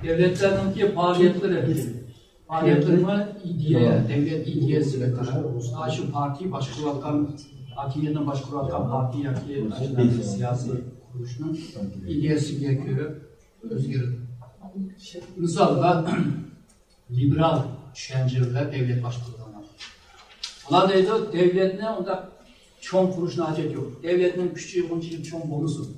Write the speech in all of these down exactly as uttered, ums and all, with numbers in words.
دۆلەتلەرنىڭكى پائالىيەتلىرى، پائالىيەتلىرىمۇ ئىدىيە، دۆلەت ئىدىيەسىگە قاراپ، شۇ پارتىيە باشقۇرۇۋاتقان، ھاكىمىيەتنى باشقۇرۇۋاتقان پارتىيە ياكى سىياسىي قۇرۇلۇشنىڭ ئىدىيەسىگە كۆرە ئۆزگىرىدۇ. مىسالغا، لىبېرال چۈشەنچە بىلەن دۆلەت باشقۇرىدىغان. ئۇلار دەيدۇ، دۆلەتنى ئۇنداق چوڭ قۇرۇشنىڭ ھاجەت يوق. دۆلەتنىڭ كۈچى ئۇنچىلىك چوڭ بولمىسۇن.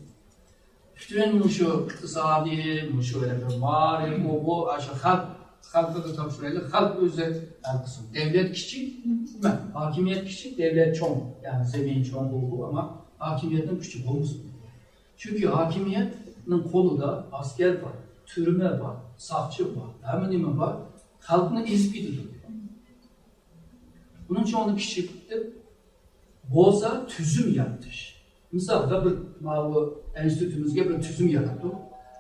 پۈتۈن مۇشۇ ئىقتىسادىي، مۇشۇ مائارىپ، ئۇ بۇ، ئاشۇ خەلق، خەلققە تاپشۇرايلى، خەلق ئۆزى ھەل قىلسۇن. دۆلەت كىچىك، ھۆكۈمەت، ھاكىمىيەت كىچىك، دۆلەت چوڭ. يەنى زېمىن چوڭ بولىدۇ، ئەمما ھاكىمىيەتنىڭ كۈچى بولمىسۇن. چۈنكى ھاكىمىيەتنىڭ قولىدا ئەسكەر بار، تۈرمە بار، ساقچى بار، ھەممە نېمە بار، خەلقنى ئېزىپ كېتىدۇ. ئۇنىڭ ئۈچۈن ئۇنى كىچىك دەپ بولسا تۈزۈم يارىتىش. مىسالغا بىر ماۋۇ ئىنستىتۇتىمىزگە بىر تۈزۈم ياراتتۇق.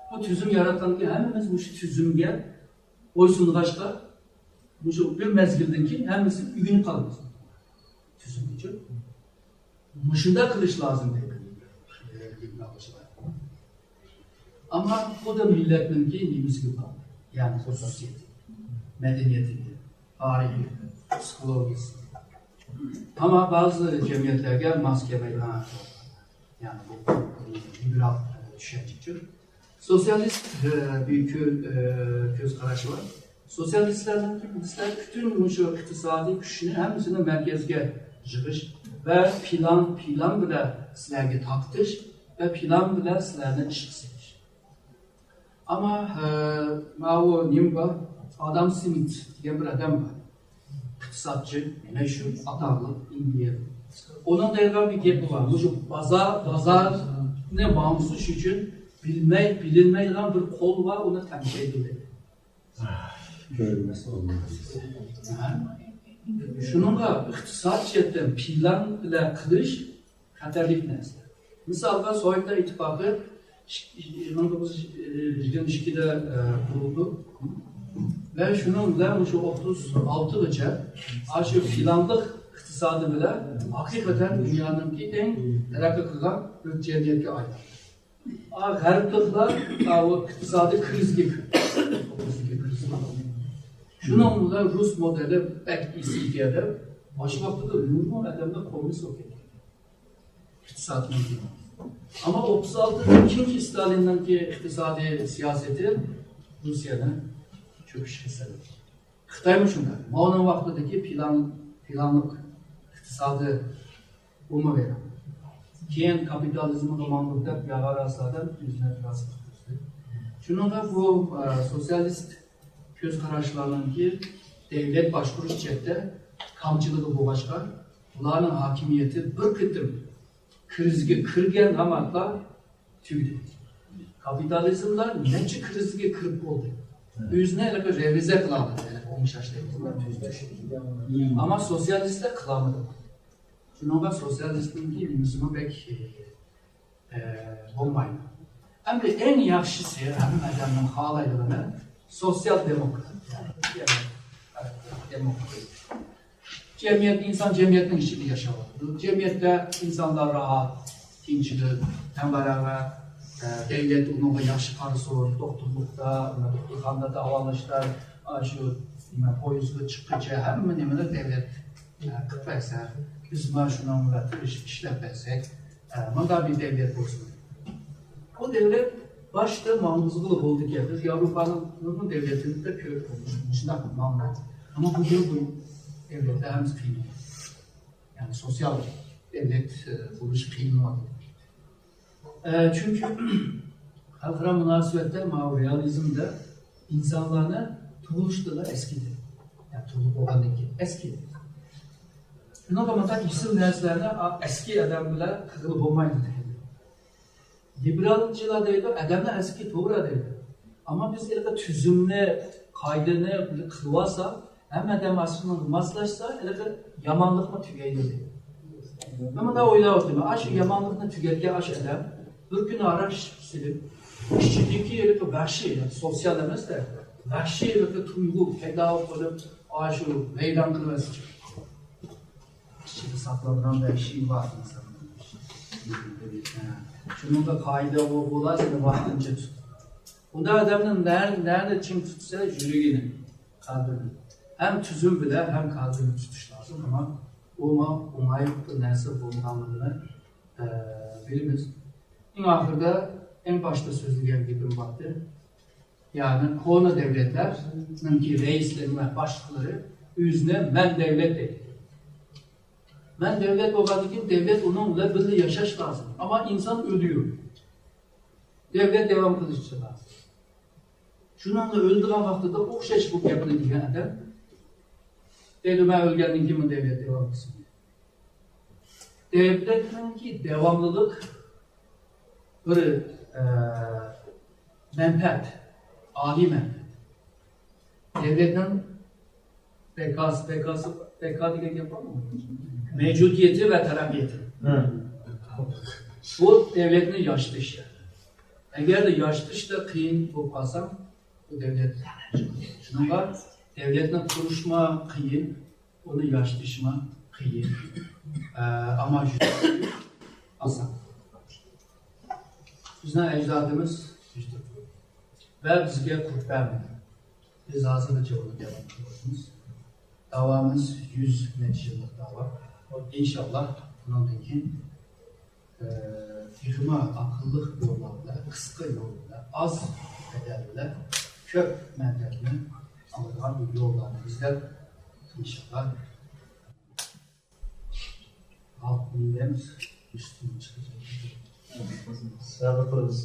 بۇ تۈزۈم ياراتقاندىن كېيىن ھەممىمىز مۇشۇ تۈزۈمگە بويسۇنغاچقا، مۇشۇ بىر مەزگىلدىن كېيىن ھەممىسى ئۆگىنىپ قالىمىز. تۈزۈمگىچۇ؟ مۇشۇنداق قىلىش لازىم دەيدۇ. ئەمما بۇ دا مىللەتنىڭكى نېمىسىگە باغلىق، يەنى خۇسۇسىيىتى، مەدەنىيىتىگە، تارىخىغا، پسىخولوگىيىسىغا. ئەمما بەزى جەمئىيەتلەرگە ماس كەلمەيدىغان، يەنى بۇ لىبېرال چۈشەنچىچۇ. سوتسىيالىست، ئە، بىر كۆ-، ئە، كۆز قاراشى بار. سوتسىيالىستلارنىڭكى بىزلەر پۈتۈن مۇشۇ ئىقتىسادىي كۈچنى ھەممىسىنى مەركەزگە يىغىش ۋە پىلان، پىلان بىلەن سىلەرگە تارقىتىش ۋە پىلان بىلەن سىلەرنى ئىشقا سېلىش. ئەمما، ئە، ماۋۇ نېمە بار؟ ئادام سمىت دېگەن بىر ئادەم بار. ئىقتىسادچى، مەشھۇر ئاتاقلىق ئىنگلىز. ئۇنىڭ دەيدىغان بىر گېپى بار. مۇشۇ بازار، بازارنى ماڭغۇزۇش ئۈچۈن بىلمەي، بىلىنمەيدىغان بىر قول بار، ئۇنى تەڭشەيدۇ دەيدۇ. كۆرۈنمەس ئورنىڭ. ھە؟ شۇنىڭغا ئىقتىساد جەھەتتىن پىلان بىلەن قىلىش خەتەرلىك نەرسە. مىسالغا، سوۋېتلار ئىتتىپاقى مىڭ توققۇز يۈز يىگىرمە ئىككىدە، ئە، قۇرۇلدى. ۋە شۇنىڭ بىلەن مۇشۇ ئوتتۇز ئالتىغىچە ئاشۇ پىلانلىق ئىقتىسادى بىلەن ھەقىقەتەن دۇنيانىڭكى ئەڭ تەرەققىي قىلغان بىر جەمئىيەتكە ئايلاندى. ئا، غەربلىكلەر، ئا، ئۇ ئىقتىسادىي كىرىزىسكە كىردى. شۇنىڭ بىلەن رۇس مودېلى بەك ئېسىلكەن دەپ، باشلاپتۇ، نۇرغۇن ئادەملەر كوممۇنىست بولۇپ كەتتى. ئىقتىسادنىڭ. ئەمما ئوتتۇز ئالتىدىن كېيىنكى ستالىننىڭكى ئىقتىسادىي سىياسىتى رۇسىيەنى چۆكۈشكە سالدى. خىتايمۇ شۇنداق. ماۋنىڭ ۋاقتىدىكى پىلان، پىلانلىق ئىقتىسادى بولمىغان. كېيىن كاپىتالىزمغا ماڭدۇق دەپ ياغا راسا ئادەم ئۆزىنى راست قىلدى. شۇنىڭغا بۇ، ئە، سوتسىيالىست كۆز قاراشلارنىڭكى دۆلەت باشقۇرۇش جەھەتتە كامچىلىقى بولغاچقا، بۇلارنىڭ ھاكىمىيىتى بىر قېتىم كىرىزىسكە كىرگەن ھاماتلا تۈگىدى. كاپىتالىزملار نەچچە كىرىزىسكە كىرىپ بولدى. ئۆزىنى ھېلىقى رېۋىزىيە قىلالىدى، ھېلىقى ئوڭشاش دەيدۇ. ئەمما سوتسىيالىستلار قىلالمىدى. شۇنىڭغا سوتسىيالىستنىڭكى نېمىسىمۇ بەك، ئە، بولمايدۇ. ئەمدى ئەڭ ياخشىسى، ھەممە ئادەمنىڭ خالايدىغىنى سوتسىيال دېموكرات. يەنى، ئە، دېموكرات. جەمئىيەت، ئىنسان جەمئىيەتنىڭ ئىچىدە ياشاۋاتىدۇ. جەمئىيەتتە ئىنسانلار راھەت، تىنچلىق، تەڭ باراۋەر، ئە، دۆلەت ئۇنىڭغا ياخشى قارىسۇن، دوختۇرلۇقتا، دوختۇرخانىدا داۋالاشتا، ئاشۇ نېمە، پويىزغا چىققىچە ھەممە نېمىنى دۆلەت، ئە، قىلىپ بەرسە، بىز مانا شۇنىڭ بىلەن تىرىشىپ ئىشلەپ بەرسەك، ئە، مۇنداق بىر دۆلەت بولسۇن. بۇ دۆلەت باشتا ماڭغۇزغىلى بولىدىكەن. بىز ياۋروپانىڭ نۇرغۇن دۆلەتلىرىدە كۆرۈپ، مۇشۇنداق ماڭغان. ئەمما بۈگۈن بۇ دۆلەتلەر ھەممىسى قىينىلىدۇ. يەنى سوتسىيال دۆلەت، ئە، بولۇش قىينىلىۋاتىدۇ. ئە، چۈنكى خەلقئارا مۇناسىۋەتتە ماۋۇ رېئالىزمدا ئىنسانلارنى تۇغۇلۇشىدىلا ئەسكىدى. يەنى تۇغۇلۇپ بولغاندىن كېيىن ئەسكىدى. شۇنىڭغا مۇنداق ئېسىل نەرسىلەرنى ئا-، ئەسكى ئادەم بىلەن قىلغىلى بولمايدۇ دېگەن. لىبېرالچىلار دەيدۇ، ئادەمنى ئەسكى توغرا دەيدۇ. ئەمما بىز ھېلىقى تۈزۈمنى، قائىدىنى بىر قىلىۋالسا، ھەممە ئادەم ئاشۇنىڭغا ماسلاشسا، ھېلىقى يامانلىقمۇ تۈگەيدۇ دەيدۇ. مەن مۇنداق ئويلاۋاتىمەن، ئاشۇ يامانلىقنى تۈگەتكەن ئاشۇ ئادەم بىر كۈنى ھاراق ئىچىپ سېلىپ، ئىچىدىكى ھېلىقى ۋەھشىي، سوتسىيال ئەمەس-دە، ۋەھشىي ھېلىقى تۇيغۇ پەيدا قىلىپ، ئاشۇ ۋەيران قىلىۋەتسىچۇ. ئىچىدە ساقلانغان ۋەھشىي بار ئىنسانلار. شۇنىڭدا قائىدە بولار، سېنى ۋاقتىنچە تۇتۇپ. ئۇنداق ئادەمنى نە-، نەدە چىڭ تۇتسا، يۈرىكىنى، قەلبىنى. ھەم تۈزۈم بىلەن، ھەم قەلبىنى تۇتۇش لازىم. ئەمما ئۇمۇ ئوڭاي بىر نەرسە بولمىغانلىقىنى، ئە، بىلىمىز. ئەڭ ئاخىرىدا، ئەڭ باشتا سۆزلىگەن گېپىم بارتى. يەنى كونا دۆلەتلەرنىڭكى رەئىسلىرى ۋە باشلىقلىرى ئۆزىنى مەن دۆلەت دەيدۇ. مەن دۆلەت بولغاندىن كېيىن دۆلەت ئۇنىڭ بىلەن بىللە ياشاش لازىم. ئەمما ئىنسان ئۆلىدۇ. دۆلەت داۋام قىلىشى لازىم. شۇنىڭغا ئۆلىدىغان ۋاقتىدا ئوخشاش بۇ گەپنى دېگەن ئادەم دەيدۇ، مەن ئۆلگەندىن كېيىن دۆلەت داۋام قىلسۇن. دۆلەتنىڭكى داۋاملىلىق بىر، ئە، مەنپەئەت، ئالىي مەنپەئەت. دۆلەتنىڭ بەكاسى، بەكاسى، بەكا دېگەن گەپ بارمۇ؟ مەۋجۇدىيىتى ۋە تەرەققىياتى. بۇ دۆلەتنى ياشىتىش. ئەگەردە ياشىتىشتا قىيىن بولۇپ قالساڭ، بۇ دۆلەت. شۇنىڭغا دۆلەتنى قۇرۇشمۇ قىيىن، ئۇنى ياشىتىشمۇ قىيىن. ئە، ئەمما ئاسان. بىزنىڭ ئەجدادىمىز ۋە بىزگە قۇت بەرمىدى. بىز ھازىرغىچە ئۇنى داۋام قىلىۋاتىمىز. داۋامىز يۈز نەچچە يىللىق داۋا. ئىنشاللا بۇنىڭدىن كېيىن، ئە، تېخىمۇ ئاقىللىق يوللار بىلەن، قىسقا يول بىلەن، ئاز بەدەل بىلەن كۆپ مەنپەئەتنى ئالىدىغان يوللارنى ئىزدەپ، ئىنشاللا، خەلقنى دەيمىز، ئۈستۈن چىقىدۇ. سەۋر قىلىمىز.